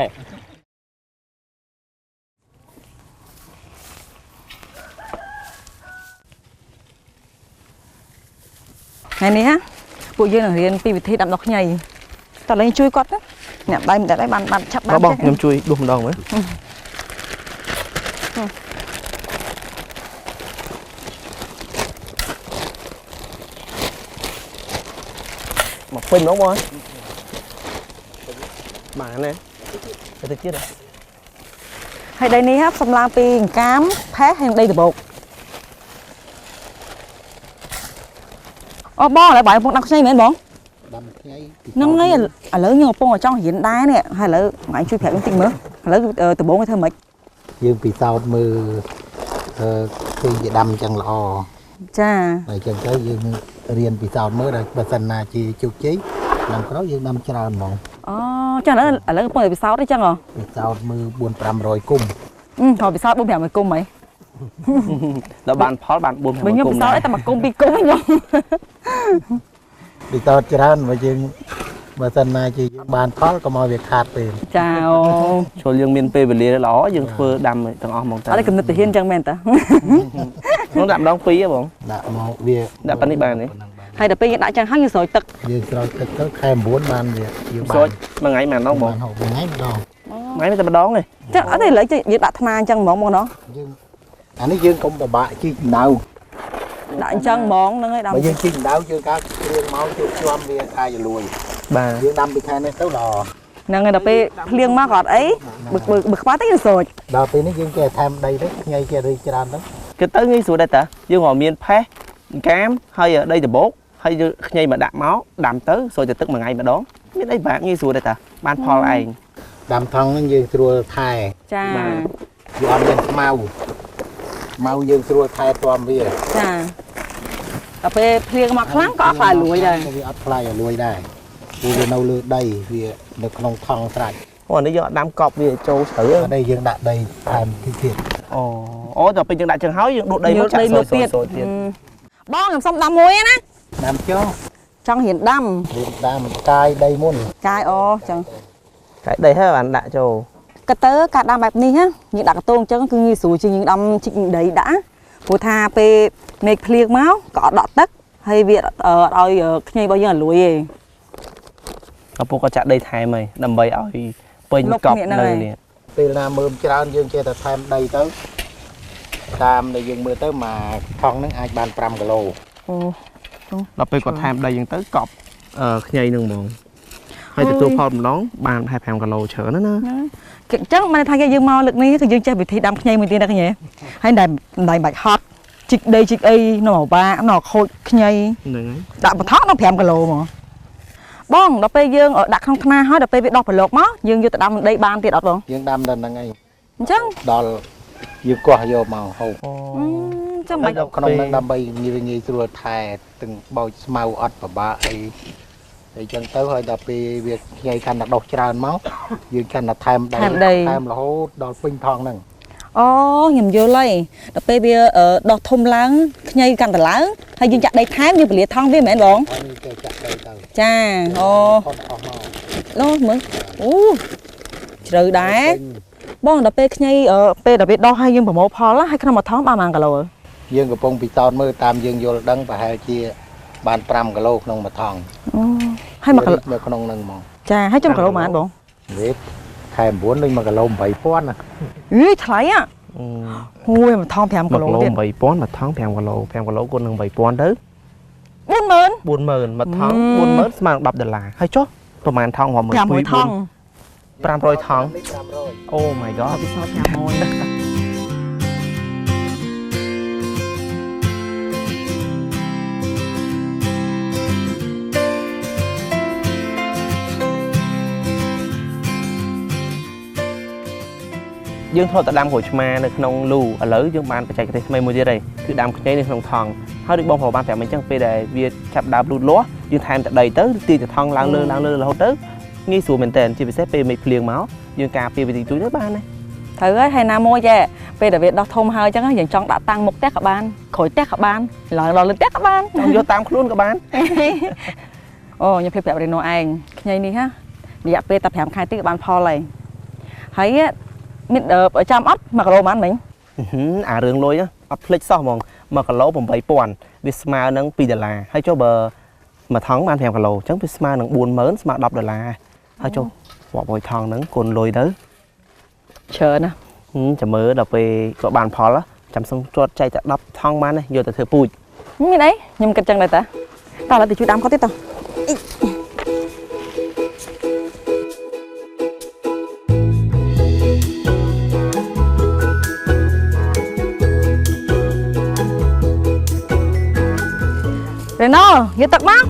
A: ថ្ងៃនេះណាពួកយើងនឹងរៀនពីវិធីដាំដុះខ្ញីតើលេងជួយគាត់ណាអ្នកដៃមិនដែរបានឆាប់បាន
B: បងខ្ញុំជួយដួសម្ដងមើលមកពេញហ្មងបងបានណាទៅទៀត
A: ហើយដីនេះសំឡើងពីអង្កាមផេះហើយដីដបោកអូបងឥឡូវបាយកំពុងដាំខ្ញីមែនបង
D: ដាំខ្ញី
A: ហ្នឹងហើយឥឡូវខ្ញុំកំពុងចង់រៀនដែរនេះហើយឥឡូវបងឯងជួយប្រាប់ខ្ញុំតិចមើលឥឡូវដំបូងគេធ្វើម៉េច
D: យើងពិសោធន៍មើលឃើញគេដាំចឹងល្អ
A: ចា
D: ហើយចឹងទៅយើងរៀនពិសោធន៍មើលដល់បើសិនណាជាជោគជ័យឆ្នាំក្រោយយើងដាំច្រើនហ្មង
A: អូចឹងឥឡូវកំពុងតែពិសោធន៍ទេចឹងហ៎
D: ពិសោធន៍មើល4 500គុំ
A: ថតពិសោធន៍4 500គុំហី
B: ដល់បានផលបាន4 500គុំ
A: ខ្ញុំពិសោធន៍តែមួយគុំពីរគុំខ្ញុំ
D: ពិសោធន៍ច្រើនបើយើងបើសិនណាជាយើងបានផលកុំឲ្យវាខាតពេល
A: ចាអូ
B: ចូលយើងមានពេលវេលាល្អយើងធ្វើដាំទាំងអស់ហ្មងតើ
A: អត់គំនិតទៅហ៊ានចឹងមែនតើ
B: ខ្ញុំដាក់ម្ដងពីរហ៎បង
D: ដាក់មកវា
B: ដាក់ប៉ុណ្នេះបានទេ
A: ហើយដល់ពេលយើងដាក់ចឹងហើយយើងស្រោចទឹក
D: យើងស្រោចទឹកទៅខែ9បានវាយើងបាន
B: ស្រោចមួយថ្ងៃម្ដងបង
D: មួយថ្ងៃម្ដង
B: ថ្ងៃតែម្ដងទេ
A: ចឹងអត់ទេឥឡូវយើងដាក់ថ្នាអញ្ចឹងហ្មងបងណោះ
D: យើងអានេះយើងកុំពិបាកជីកម្ដៅ
A: ដាក់អញ្ចឹងហ្មងហ្នឹងហើយដាំ
D: បើយើងជីកម្ដៅយើងការគ្រឿងមកជួបជាំវាអាចលួយ
B: បាទ
D: យើងដាំពីខែនេះទៅល្អ
A: ហ្នឹងហើយដល់ពេលភ្លៀងមកក៏អត់អីបើខ្វះទេយើងស្រោច
D: ដល់ពេលនេះយើងគេថែមដីទៅខ្ញីគេរីច្រើនទៅ
B: គឺទៅងាយស្រួលដែរតាយើងក៏មានផេះកាមហើយដីដបោកហើយយើងខ្ញីមកដាក់មកដាំទៅស្រោចតែទឹកមួយថ្ងៃម្ដងមានអីបាក់ងាយស្រួលដែរតាបានផលឯង
D: ដាំថងហ្នឹងយើងស្រួលថែ
A: ចា
D: វាអត់មានស្មៅម៉ៅយើងស្រួលថែទាំវា
A: ចាដល់ពេលភ្លៀងមកខ្លាំងក៏អត់ខ្លាចលួយដែរ
D: វាអត់ខ្លាចឲ្យលួយដែរព្រោះវានៅលើដីវានៅក្នុងថង់ស្រេច
B: អូអានេះយើងអត់ដាំកប់វាចូលជ្រៅ
D: អត់ទេយើងដាក់ដីថែមទៀត
B: អូដល់ពេលយើងដាក់ចឹងហើយយើងដួសដីមកចាក់ស្រោចទៀត
A: បងខ្ញុំសុំដាំមួយណា
D: ដាំចុះ
A: ចង់រៀនដាំ
D: រៀនដាំកាយដីមុន
A: កាយអូចឹង
B: កាយដីហើយបានដាក់ចូល
A: ក៏ទៅការដាំបែបនេះណាយើងដាក់កតងអញ្ចឹងគឺងាយស្រួលជាងយើងដាំជីកដីដាក់ព្រោះថាពេលមេឃភ្លៀងមកក៏អត់ដក់ទឹកហើយវាអត់ឲ្យខ្ញីរបស់យើងឲ្យលួយទេ
B: ឪពុកក៏ចាក់ដីថែមហើយដើម្បីឲ្យពេញកប់នៅនេះ
D: ពេលណាមើមច្រើនយើងចេះតែថែមដីទៅតាមដែលយើងមើលទៅមួយថង់ហ្នឹងអាចបាន5គីឡូ
A: អូ
B: ដល់ពេលគាត់ថែមដីយើងទៅកប់ខ្ញីហ្នឹងហ្មងហើយទទួលផលម្ដងបានប្រហែល5គីឡូច្រើនណាណា
A: អញ្ចឹងបានថាយើងមកលើកនេះគឺយើងចេះវិធីដាំខ្ញីមួយទៀតណាខ្ញីហើយតែមិនបាច់ហត់ជីកដីជីកអីនៅបាក់នៅខូចខ្ញី
B: ហ្នឹងហើយ
A: ដាក់បន្ថងដល់5គីឡូហ្មងបងដល់ពេលយើងដាក់ក្នុងថ្នាហើយដល់ពេលវាដោះប្រឡូកមកយើងយកទៅដាំដីបានទៀតអត់បង
D: យើងដាំដល់ហ្នឹងឯង
A: អញ្ចឹង
D: ដល់យើងកោះយកមកហូប
A: អញ្ចឹងមិន
D: ក្នុងហ្នឹងដើម្បីងាយស្រួលថែទាំងបោចស្មៅអត់ពិបាកអីហើយចឹងទៅហើយដល់ពេលវាខ្ញីកាន់តែដុះច្រើនមកយើងកាន់តែថែមដីថែមរហូតដល់ពេញថងហ្នឹង
A: អូខ្ញុំយល់ហើយដល់ពេលវាដុះធំឡើងខ្ញីកាន់តែឡើងហើយយើងចាក់ដីថែមយើងពលាថងវាមែនបង
D: គេចាក់ដីទៅ
A: ចាអូឡូមើលអូជ្រៅដែរបងដល់ពេលខ្ញីពេលដល់វាដុះហើយយើងប្រមូលផលហើយក្នុងមួយថងបានប៉ុន្មានគីឡូ
D: យើងកំពុងពិសោធន៍មើលតាមយើងយល់ដឹងប្រហែលជាបាន5គីឡូក្នុងមួយថង
A: អូហើយ1គីឡូ
D: នៅក្នុងហ្នឹងហ្មង
A: ចាហើយចំគីឡូប៉ុន្មានបង
D: វាខែ9ដូច1គីឡូ8000ណា
A: អីថ្លៃអាអូយមួយថង5គីឡូទៀត
B: 8000មួយថង5គីឡូ5គីឡូគុណនឹង8000ទៅ
A: 40000
B: 40000មួយថង40000ស្មើនឹង10ដុល្លារហើយចុះប្រហែលថងរាប់1
A: 500ថង
B: 500ថង Oh my god
A: ពិសោធន៍500
B: យើងធ្លាប់តែដាំក្រូចឆ្មានៅក្នុងលូឥឡូវយើងបានបច្ចេកទេសថ្មីមួយទៀតហើយគឺដាំខ្ញីនៅក្នុងថង់ហើយដូចបងប្រុសបានប្រាប់មិញអញ្ចឹងពេលដែលវាចាប់ដើមលូតលាស់យើងថែមតែដីទៅទាញទៅថង់ឡើងលើឡើងលើរហូតទៅងាយស្រួលមែនតើជាពិសេសពេលមេឃភ្លៀងមកយើងការពារវិធីជួយទៅបានណា
A: ត្រូវហើយហើយណាមួយចេះពេលដែលវាដោះធំហើយអញ្ចឹងយើងចង់ដាក់តាំងមុខផ្ទះក៏បានក្រោយផ្ទះក៏បានឡើងដល់លើផ្ទះក៏បាន
B: ចង់យកតាមខ្លួនក៏បាន
A: អូខ្ញុំភ្លេចប្រាប់រេណូឯងខ្ញីនេះហ่ะរយៈពេលតែ5ខែទៀតក៏បានផលហើយហើយមានចាំអត់1គីឡូប៉ុន្មានមិញ
B: អារឿងលុយអត់ភ្លេចសោះហ្មង1គីឡូ8000វាស្មើនឹង2ដុល្លារហើយចុះបើមួយថង់បាន5គីឡូអញ្ចឹងវាស្មើនឹង40000ស្មើ10ដុល្លារហើយចុះរាប់រយថង់ហ្នឹងគុណលុយទៅ
A: ច្រើនណាស់
B: ចាំមើលដល់ពេលគាត់បានផលចាំសុំជាប់ចែកតែ10ថង់បានទេយកទៅធ្វើពូជ
A: មានអីខ្ញុំគិតចឹងដែរតាតោះឥឡូវទៅជួយដាំគាត់ទៀតតោះរេណូយកទឹកមក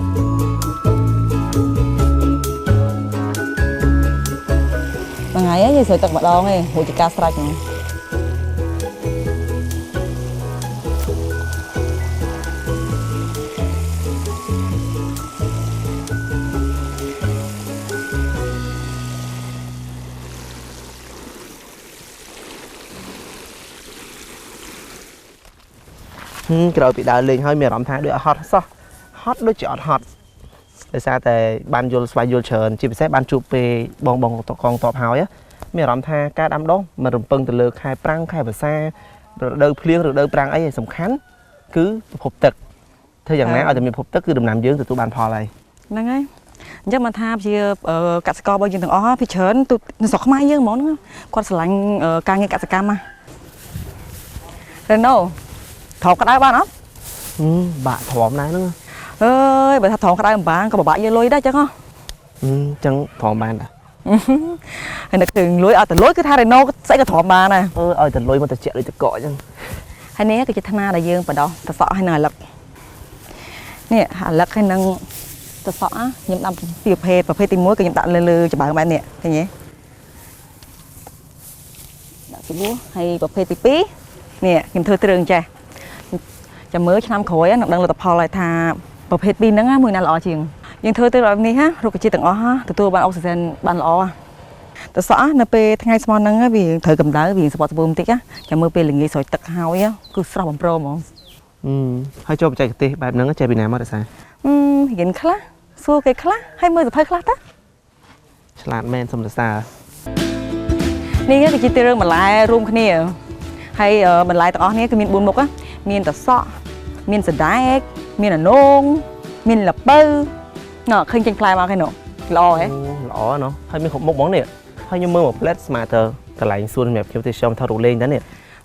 A: មួយថ្ងៃយើងស្រោចទឹកម្ដងឯងរួចជាការស្រេចហ្មង
B: ក្រោយពីដើរលេងហើយមានអារម្មណ៍ថាដូចអត់ហត់សោះហត់ដូចជាអត់ហត់ដោយសារតែបានយល់ស្វែងយល់ច្រើនជាពិសេសបានជួបពេលបងបងតកងតបហើយមានអារម្មណ៍ថាការដាំដុះមិនរំពឹងទៅលើខែប្រាំងខែវស្សារដូវភ្លៀងរដូវប្រាំងអីសំខាន់គឺប្រភពទឹកធ្វើយ៉ាងណាឲ្យតែមានប្រភពទឹកគឺដំណាំយើងទទួលបានផលហើយ
A: ហ្នឹងហើយអញ្ចឹងបានថាជាកសិកររបស់យើងទាំងអស់ពីច្រើននៅស្រុកខ្មែរយើងហ្មងគាត់ស្រឡាញ់ការងារកសិកម្មណារេណូទ្រាំក្តៅបានអត់
B: បាក់ទ្រាំដែរហ្នឹង
A: អើយបើថាទ្រាំក្តៅមិនបានក៏ពិបាកយើងលុយដែរចឹងហ៎
B: ចឹងទ្រាំបានដែរ
A: ហើយនឹកถึงលុយឲ្យតែលុយគឺថារេណូស្អីក៏ទ្រាំបានដែរ
B: អឺឲ្យតែលុយមកត្រជាក់ដូចតកកចឹង
A: ហើយនេះគឺជាថ្នាដែលយើងបដោះតសក់ហើយនឹងអាលឹកនេះអាលឹកហើយនឹងតសក់ខ្ញុំដាំពីប្រភេទទី1គឺខ្ញុំដាក់លើចំបើងបែបនេះឃើញទេដាក់ស្បួរហើយប្រភេទទី2នេះខ្ញុំធ្វើទ្រើងចេះចាំមើលឆ្នាំក្រោយនឹងដឹងលទ្ធផលហើយថាប្រភេទពីរហ្នឹងមួយណាល្អជាងយើងធ្វើទៅបែបនេះណារុក្ខជាតិទាំងអស់ទទួលបានអុកស៊ីសែនបានល្អតសក់នៅពេលថ្ងៃស្មោះហ្នឹងវាត្រូវកម្ដៅវាសបត់សបូមបន្តិចចាំមើលពេលល្ងាចស្រោចទឹកហើយគឺស្រស់បំព្រងហ្មង
B: ហើយចូលបច្ចេកទេសបែបហ្នឹងចេះពីណាមករសា
A: រៀនខ្លះសួរគេខ្លះហើយមើលសភៅខ្លះតា
B: ឆ្លាតមែនសុំសរសើរ
A: នេះគឺជាទីរឿងបន្លែរួមគ្នាហើយបន្លែទាំងអស់នេះគឺមាន4មុខមានតសក់មានសណ្ដែកមានអានោងមានល្ពៅណ៎ឃើញចេញផ្លែមកគេនោះល្អហ៎
B: ល្អណោះហើយមានគ្រប់មុខហ្មងនេះហើយខ្ញុំមើលមកផ្លែតស្មើទៅកន្លែងសួនសម្រាប់ភ្ញៀវទេសចរថតរូបលេងតានេះ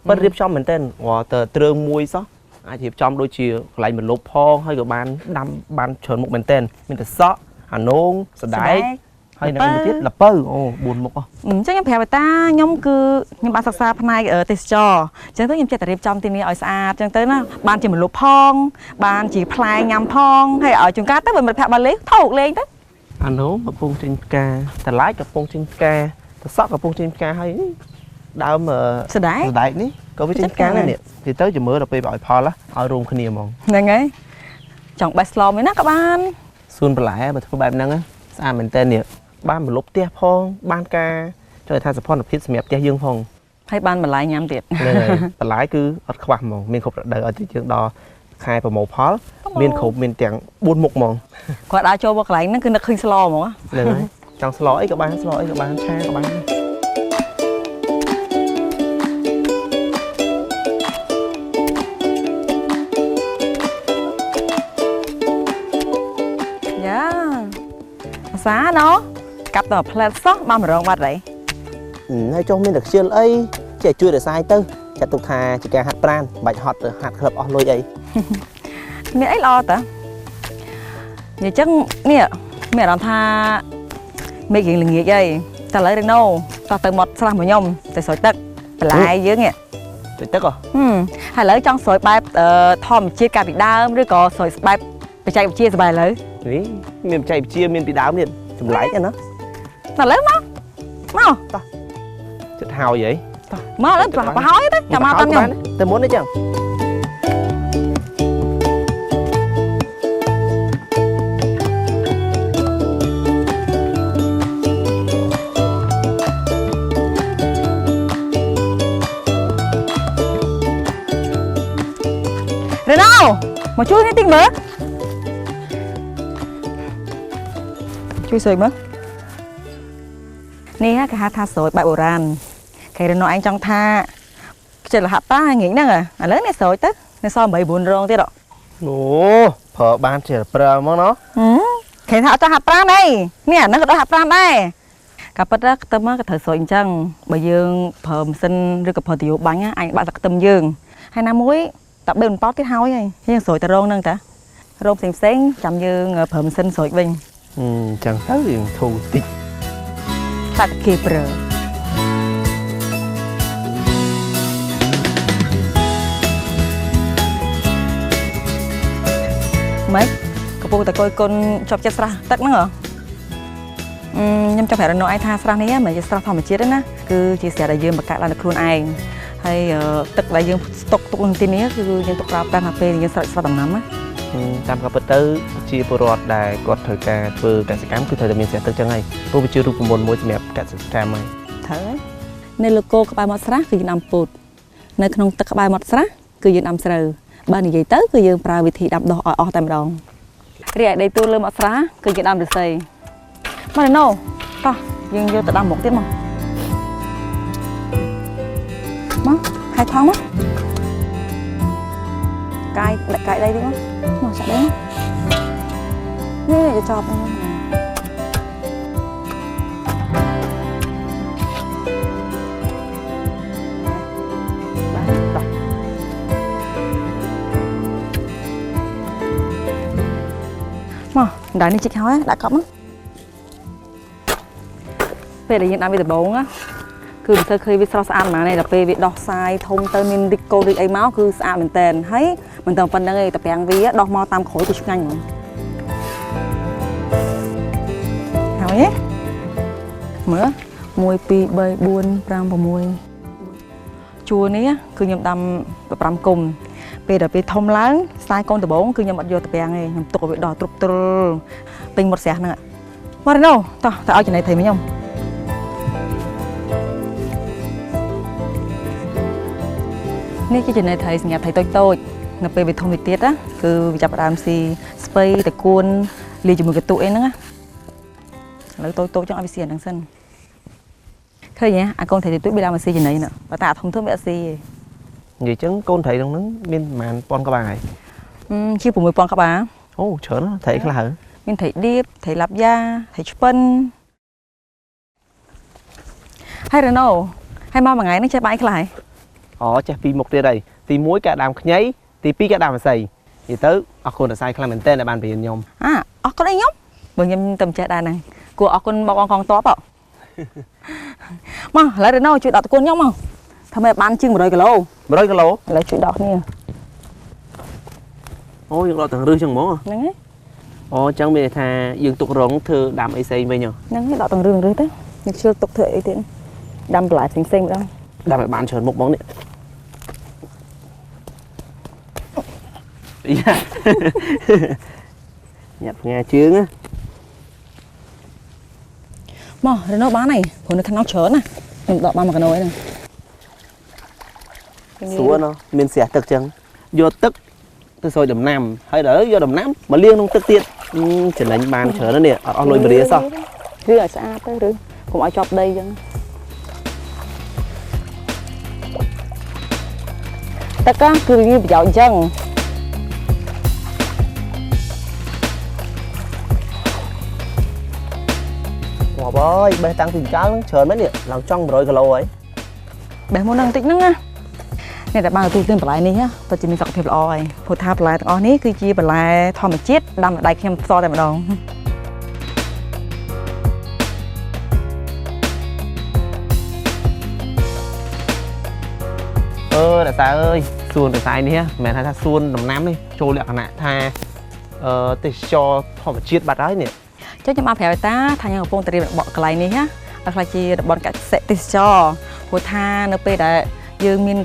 B: ប៉ុន្តែរៀបចំមែនទែនរាល់តែទ្រើងមួយសោះអាចរៀបចំដូចជាកន្លែងបន្លប់ផងហើយក៏បានដាំបានច្រើនមុខមែនទែនមានតសក់អានោងសណ្ដែកហើយនឹងមួយទៀតល្ពៅអូ4មុខ
A: អញ្ចឹងខ្ញុំប្រាប់តាខ្ញុំគឺខ្ញុំបានសិក្សាផ្នែកទេសចរអញ្ចឹងទៅខ្ញុំចេះតែរៀបចំទីនេះឲ្យស្អាតអញ្ចឹងទៅណាបានជាមលុបផងបានជាផ្លែញ៉ាំផងហើយឲ្យជួនកាលទៅបើមិត្តភក្តិបានលេងថោកលេងទៅ
B: អានោះកំពុងចេញផ្កាតឡាយកំពុងចេញផ្កាតសក់កំពុងចេញផ្កាហើយដើម
A: សណ្ដែក
B: នេះក៏វាចេញផ្កាដែរនេះនិយាយទៅជំរឿដល់ពេលឲ្យផលឲ្យរួមគ្នាហ្មង
A: ហ្នឹងហើយចង់បេះស្លមឯណាក៏បាន
B: សួនបន្លែបើធ្វើបែបហ្នឹងស្អាតមែនតើនេះបានបន្លប់ផ្ទះផងបានការចង់ថាសោភ័ណភាពសម្រាប់ផ្ទះយើងផង
A: ហើយបានបន្លែញ៉ាំទៀត
B: ហ្នឹងហើយបន្លែគឺអត់ខ្វះហ្មងមានគ្រប់រដូវឲ្យទៅយើងដល់ខែប្រមូលផលមានគ្រប់មានទាំង4មុខហ្មង
A: គាត់ដើរចូលមកកន្លែងហ្នឹងគឺនឹកឃើញស្លហ្មង
B: ហ្នឹងហើយចង់ស្លអីក៏បានស្លអីក៏បានឆាក៏បាន
A: យ៉ាអាសាណោះកាប់តែផ្លែតសោះបានម្រងបាត់ហើយ
B: ហើយចុះមានតែខ្ជិលអីចេះជួយរសាយទៅចាត់ទុកថាជាការហាត់ប្រាណបាច់ហត់ទៅហាត់ក្លឹបអស់លុយអី
A: មានអីល្អតាអញ្ចឹងនេះមានអារម្មណ៍ថាមេឃរៀងល្ងាចហើយតែឥឡូវរេណូតោះទៅមាត់ស្រះមួយខ្ញុំទៅស្រោចទឹកបន្លែយើងនេះ
B: ស្រោចទឹកហ៎
A: ហើយឥឡូវចង់ស្រោចបែបធម្មជាតិកាលពីដើមឬក៏ស្រោចបែបបច្ចេកវិទ្យាសប្បាយឥឡូវ
B: នេះមានបច្ចេកវិទ្យាមានពីដើមទៀតចម្លែកណា
A: ឥឡូវមកមក
B: តោះចិត្តហើយហី
A: មកឥឡូវប្រហើយទៅចាំមកតាមខ្ញុំ
B: ទៅមុននេះចឹង
A: រ៉េណូមកជួយនេះតិចមើលជួយស្រួយមើលនេះគេហៅថាស្រួយបែបបុរាណគេរ៉េណូឯងចង់ថាខ្ជិលរហ័សតាងាយហ្នឹងឥឡូវនេះស្រួយទៅនៅសល់8 9រងទៀត
B: អូប្រើបានជាប្រើហ្មងណោះ
A: គេថាអត់ចង់ហាត់ប្រាណអីនេះអាហ្នឹងក៏ដល់ហាត់ប្រាណដែរកាពិតខ្ទឹមក៏ត្រូវស្រួយអញ្ចឹងបើយើងប្រើម៉ាស៊ីនឬក៏ប្រើទុយោបាញ់អញបាក់តែខ្ទឹមយើងហើយណាមួយតែបេនប៉ោតទៀតហើយយើងស្រួយតែរងហ្នឹងតារងផ្សេងផ្សេងចាំយើងប្រើម៉ាស៊ីនស្រួយវិញ
B: អញ្ចឹងទៅយើងធូរតិច
A: តាត់គេប្រើម៉េចកំពុងតែកុយគុណជាប់ចិត្តស្រះទឹកហ្នឹងហ៎ខ្ញុំចង់ប្រាប់រណឯងថាស្រះនេះមិនជាស្រះធម្មជាតិទេណាគឺជាស្រះដែលយើងបង្កើតឡើងដោយខ្លួនឯងហើយទឹកដែលយើងស្តុកទុកនៅទីនេះគឺយើងទុកប្រើប្រាស់នៅពេលយើងស្រោចស្រោចដំណាំណា
B: តាមក៏ពិតទៅជាពលរដ្ឋដែលគាត់ត្រូវការធ្វើកសិកម្មគឺត្រូវតែមានស្រះទឹកចឹងហើយព្រោះវាជារូបមន្តមួយសម្រាប់កសិកម្មហើយ
A: ត្រូវហើយនៅលើគោក្បែរមាត់ស្រះគឺយើងដាំពោតនៅក្នុងទឹកក្បែរមាត់ស្រះគឺយើងដាំស្រូវបើនិយាយទៅគឺយើងប្រើវិធីដាំដុះឲ្យអស់តែម្ដងរីឯដីទួលលើមាត់ស្រះគឺយើងដាំឫស្សីមករណូតោះយើងយកទៅដាំមុខទៀតមកមកហើយថងមកកាយដាក់កាយដីទៀតមកមកចាក់ដីនេះយកចប់ហ្នឹងបាទតោះមកដៃនេះជីកហើយដាក់កប់មកពេលដែលយើងដាំវាដំបូងណាគឺមិនសូវឃើញវាស្រស់ស្អាតហ្មងទេដល់ពេលវាដោះសាយធំទៅមានរីកកូនរីកអីមកគឺស្អាតមែនតើហើយមិនតែប៉ុណ្្នឹងទេតែប្រាំងវាដោះមកតាមក្រោយគឺឆ្ងាញ់ហ្មងហើយមើល1 2 3 4 5 6ជួរនេះគឺខ្ញុំដាំ5គុំពេលដល់ពេលធំឡើងខ្សែកូនដំបងគឺខ្ញុំអត់យកទៅប្រាំងទេខ្ញុំទុកឲ្យវាដោះទ្រុបទ្រុលពេញមាត់ស្រះហ្នឹងមករណូតោះទៅឲ្យចំណីត្រីមកខ្ញុំនេះជាចំណីត្រីសម្រាប់ត្រីតូចតូចនៅពេលវាធំទៅទៀតណាគឺវាចាប់ផ្ដើមស៊ីស្ពៃតកួនលាយជាមួយកន្ទុអីហ្នឹងណាឥឡូវតូចតូចចង់ឲ្យវាស៊ីអាហ្នឹងសិនឃើញទេអាកូនត្រីតូចវាឡើងមកស៊ីចំណីហ្នឹងបើតែអាធំធំវាអត់ស៊ីទេ
B: និយាយចឹងកូនត្រីក្នុងហ្នឹងមានប្រហែលពាន់ក្បាលហើយ
A: ជា6000ក្បាល
B: អូច្រើនត្រីខ្លះហើយ
A: មានត្រីដៀបត្រីឡាប់យ៉ាត្រីឆ្ពិនហើយរ៉ូណូហើយមកមួយថ្ងៃហ្នឹងចេះបាយខ្លះហើយ
B: អូចេះពីរមុខទៀតហើយទី1ការដាំខ្ញីទី2ការដាំម្សៅនិយាយទៅអរគុណរស័យខ្លាំងមែនទែនដែលបានបរៀនខ្ញុំ
A: អាអរគុណអីខ្ញុំបើខ្ញុំទៅមិនចេះដែរហ្នឹងគួរអរគុណបងកងតបមកឥឡូវរ៉ូណូជួយដកតកូនខ្ញុំមកធ្វើម៉េចបានជាង100គីឡូ
B: 100គីឡូ
A: ឥឡូវជួយដកគ្នា
B: អូយើងដកទាំងរឹសចឹងហ្មង
A: ហ្នឹងហើយ
B: អូចឹងមានន័យថាយើងទុករងធ្វើដាំអីផ្សេងវិញ
A: ហ្នឹងហើយដកទាំងរឹសទៅយើងជឿទុកធ្វើអីទៀតដាំបន្លែផ្សេងផ្សេងម្ដង
B: ដាំឲ្យបានច្រើនមុខហ្មងនេះញាត់ផ្ងាជើងណា
A: មករណូបានហើយព្រោះនៅក្នុងច្រើនណាខ្ញុំដកបាន1គីឡូហ្នឹង
B: ស្រួលណោះមានស្រះទឹកចឹងយកទឹកទៅស្រោចដំណាំហើយដល់យកដំណាំមកលាងក្នុងទឹកទៀតចំណេញបានច្រើនណាស់នេះអត់អស់លុយបរិយាសោះ
A: ឬឲ្យស្អាតទៅឬកុំឲ្យជាប់ដីចឹងទឹកគឺវាមានប្រយោជន៍អញ្ចឹង
B: ងាប់អើយបេះតាំងពីកាលហ្នឹងច្រើនមែននេះឡើងចង់100គីឡូហើយ
A: បេះមុនហ្នឹងតិចហ្នឹងណាអ្នកដែលបានទទួលទានបន្លែនេះពិតជាមានសុខភាពល្អហើយព្រោះថាបន្លែទាំងអស់នេះគឺជាបន្លែធម្មជាតិដាំដោយដៃខ្ញុំផ្ទាល់តែម្ដង
B: អឺរសាអើយសួនរសាយនេះមិនមែនថាសួនដំណាំនេះចូលលក្ខណៈថាទេសចរធម្មជាតិបាត់ហើយនេះ
A: ចុះខ្ញុំបានប្រាប់តាថាខ្ញុំកំពុងតែរៀបបកកន្លែងនេះណា ឲ្យខ្លាចជាតំបន់កសិទេសចរព្រោះថានៅពេលដែលយើងមាន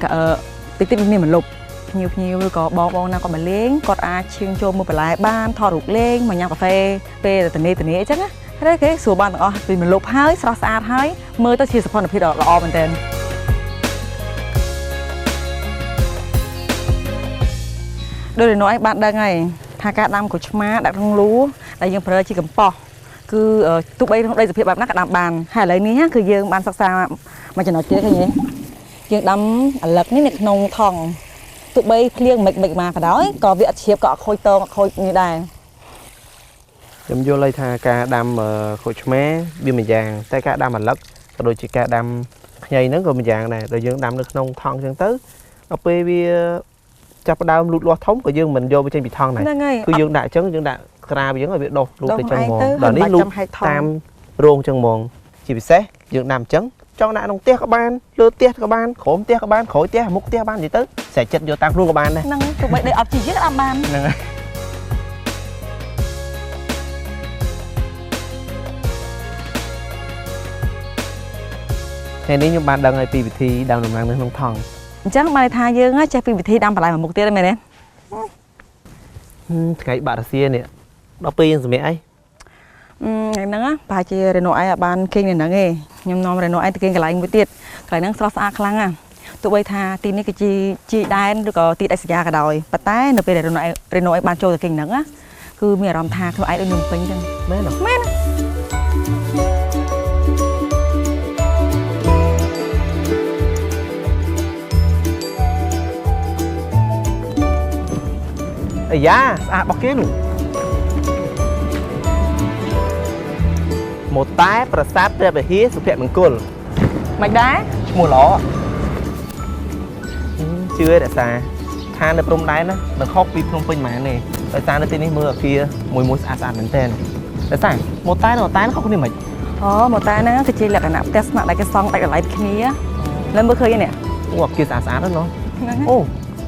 A: តិចតិចមានមលុបភ្ញៀវភ្ញៀវឬក៏បងបងណាគាត់មកលេងគាត់អាចឈៀងចូលមើលបន្លែបានថតរូបលេងមកញ៉ាំកាហ្វេពេលតនីតនីអញ្ចឹងណាហើយគេស្រួលបានទាំងអស់ពីមលុបហើយស្រស់ស្អាតហើយមើលទៅជាសោភ័ណភាពដ៏ល្អមែនទែនដោយរណឯងបានដឹងហើយថាការដាំក្រូចឆ្មាដាក់ក្នុងលូដែលយើងប្រើជាកំប៉ុស្តគឺទោះបីក្នុងដីសភាពបែបណាក៏ដាំបានហើយឥឡូវនេះគឺយើងបានសិក្សាមួយចំណុចទៀតឃើញទេយើងដាំឪឡឹកនេះនៅក្នុងថង់ទោះបីភ្លៀងមិនមិនមកក៏ដោយក៏វាអត់ជ្រាបក៏អត់ខូចតងអត់ខូចនេះដែរ
B: ខ្ញុំយល់ហើយថាការដាំក្រូចឆ្មាវាមួយយ៉ាងតែការដាំឪឡឹកក៏ដូចជាការដាំខ្ញីហ្នឹងក៏មួយយ៉ាងដែរដល់យើងដាំនៅក្នុងថង់អញ្ចឹងទៅដល់ពេលវាចាប់ផ្ដើមលូតលាស់ធំក៏យើងមិនយកវាចេញពីថង់ដែរគឺយើងដាក់អញ្ចឹងយើងដាក់ក្រាបអញ្ចឹងឲ្យវាដុះលូតទៅចឹងហ្មងដល់នេះលូតតាមរោងចឹងហ្មងជាពិសេសយើងដាំអញ្ចឹងចង់ដាក់ក្នុងផ្ទះក៏បានលើផ្ទះក៏បានក្រោមផ្ទះក៏បានក្រោយផ្ទះមុខផ្ទះបាននិយាយទៅស្រេចចិត្តយកតាមខ្លួនក៏បានដែរ
A: ហ្នឹងទោះបីដីអត់ជីយើងដាំបាន
B: ហ្នឹងហើយថ្ងៃនេះខ្ញុំបានដឹងហើយពីវិធីដាំដំណាំនៅក្នុងថង់
A: អញ្ចឹងបានថាយើងចេះពីវិធីដាំបន្លែមួយមុខទៀតហ្នឹងមែនទេ
B: ថ្ងៃបាក់រសៀនេះដល់ពេលយើងសម្រាប់អី
A: ថ្ងៃហ្នឹងប្រហែលជារេណូឯងអាចបានគេងនៅហ្នឹងឯងខ្ញុំនាំរេណូឯងទៅគេងកន្លែងមួយទៀតកន្លែងហ្នឹងស្រស់ស្អាតខ្លាំងណាស់ទោះបីថាទីនេះគឺជាជីដែនឬក៏ទីដាច់ស្រយាលក៏ដោយប៉ុន្តែនៅពេលដែលរេណូឯងបានចូលទៅគេងហ្នឹងគឺមានអារម្មណ៍ថាខ្លួនឯងដូចនៅពេញចឹង
B: មែនទេ
A: មែន
B: អាយ៉ាស្អាតរបស់គេនោះមកតែប្រាសាទព្រះវិហារសុភមង្គល
A: មិនដែរ
B: ឈ្មោះល្អជឿរក្សាថានៅព្រំដែនណាមិនខុសពីភ្នំពេញហ្មងទេដោយសារនៅទីនេះមើលអាគារមួយមួយស្អាតស្អាតមែនទែនរក្សាមកតែនៅតែខុសគ្នាមិន
A: អូមកតែហ្នឹងគឺជាលក្ខណៈផ្ទះស្នាក់ដែលគេសង់ដាច់ដោយឡែកគ្នាលើមើលឃើញទេនេះ
B: អូអាគារស្អាតស្អាតហ្នឹងអូ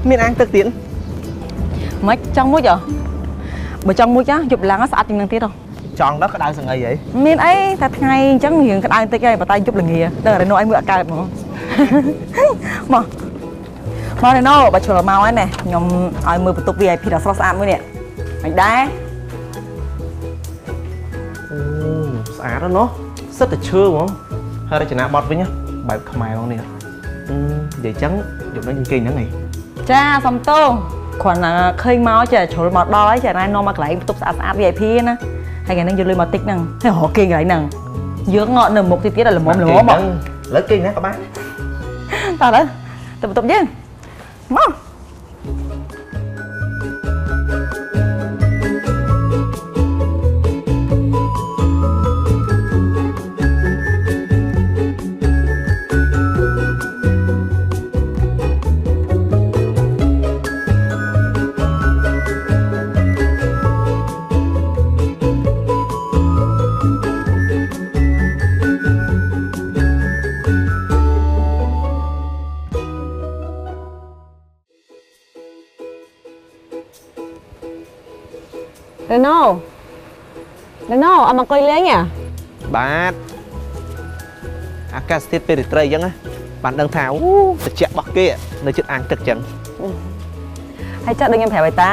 B: មានអាងទឹកទៀត
A: មិនចង់មួយហ៎បើចង់មួយចាយប់ឡើងស្អាតជាងនឹងទៀតហ៎
B: ចង់ដល់ក្តៅសង្អីហី
A: មានអីតែថ្ងៃអញ្ចឹងរឿងក្តៅបន្តិចហើយបើតែយប់ល្ងាដល់រេណូអីមើលអត់កើតហ្មងមកមករេណូបើជ្រុលមកហើយណែខ្ញុំឲ្យមើលបន្ទប់ VIP ដ៏ស្រស់ស្អាតមួយនេះមិនដែរ
B: អូស្អាតណាស់ណោះសិតតែឈើហ្មងហើយរចនាបថវិញបែបខ្មែរហ្មងនេះនិយាយចឹងយប់នេះខ្ញុំគេងហ្នឹងហី
A: ចាសំទោសគ្រាន់តែឃើញមកចេះជ្រុលមកដល់ហើយចេះណែនាំមកកន្លែងបន្ទប់ស្អាតស្អាត VIP ណាហើយថ្ងៃហ្នឹងយកលុយមកតិចហ្នឹងហើយរកគេកន្លែងហ្នឹងយើងងក់នៅមុខទៀតទៀតដល់ល្មមល្មម
B: ឥឡូវគេណាក៏បាន
A: តោះឥឡូវទៅបន្ទប់យើងមករេណូរេណូអត់មកអង្គុយលេងហ៎
B: បាទអាកាសធាតុពេលរាត្រីអញ្ចឹងណាបានដឹងថាអូត្រជាក់របស់គេនៅជិតអាងទឹកអញ្ចឹង
A: ហើយចាក់ដូចខ្ញុំប្រាប់ឲ្យតា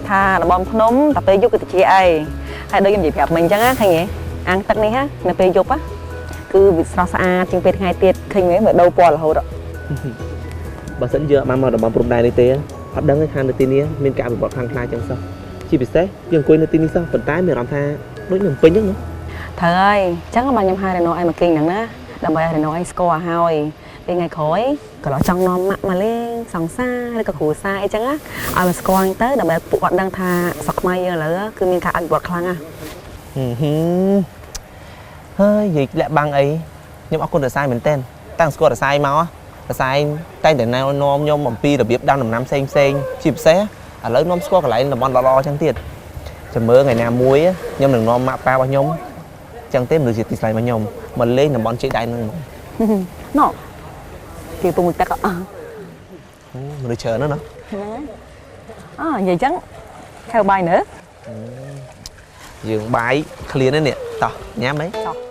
A: ថាតំបន់ភ្នំតែពេលយប់គឺត្រជាក់អីហើយដូចខ្ញុំនិយាយប្រាប់មិញអញ្ចឹងណាឃើញទេអាងទឹកនេះនៅពេលយប់គឺវាស្រស់ស្អាតជាងពេលថ្ងៃទៀតឃើញទេមើលដូរពណ៌រហូត
B: បើសិនយើងអត់បានមកតំបន់ព្រំដែននេះទេអត់ដឹងទេថានៅទីនេះមានការវិវត្តខ្លាំងក្លាអញ្ចឹងសោះជាពិសេសយើងអង្គុយនៅទីនេះសោះប៉ុន្តែមានអារម្មណ៍ថាដូចនៅពេញអញ្ចឹងណា
A: ត្រូវហើយអញ្ចឹងបានខ្ញុំហៅរេណូឲ្យមកគេងហ្នឹងណាដើម្បីឲ្យរេណូឲ្យស្គាល់ហើយពេលថ្ងៃក្រោយក៏ចង់នាំម៉ាក់មកលេងសង្សារឬក៏គ្រួសារអីចឹងណាឲ្យមកស្គាល់ទៅដើម្បីពួកគាត់ដឹងថាស្រុកខ្មែរយើងឥឡូវគឺមានការអភិវឌ្ឍខ្លាំងណាស់
B: ហើយនិយាយលាក់បាំងអីខ្ញុំអរគុណរសាយមែនទែនតាំងស្គាល់រសាយមករសាយតែងតែណែនាំខ្ញុំអំពីរបៀបដាំដំណាំផ្សេងផ្សេងជាពិសេសឥឡូវនាំស្គាល់កន្លែងតំបន់ល្អៗចឹងទៀតចាំមើលថ្ងៃណាមួយខ្ញុំនឹងនាំម៉ាក់ប៉ារបស់ខ្ញុំចឹងទេមនុស្សជាទីស្រឡាញ់របស់ខ្ញុំមកលេងតំបន់ជ័យដៃហ្នឹងហ្មង
A: ណ៎គេពងទឹកអ
B: មនុស្សច្រើនណាស់ណា
A: ហ្នឹងហើយអនិយាយចឹងខៅបាយនៅ
B: យើងបាយឃ្លាននេះតោះញ៉ាំអីតោះ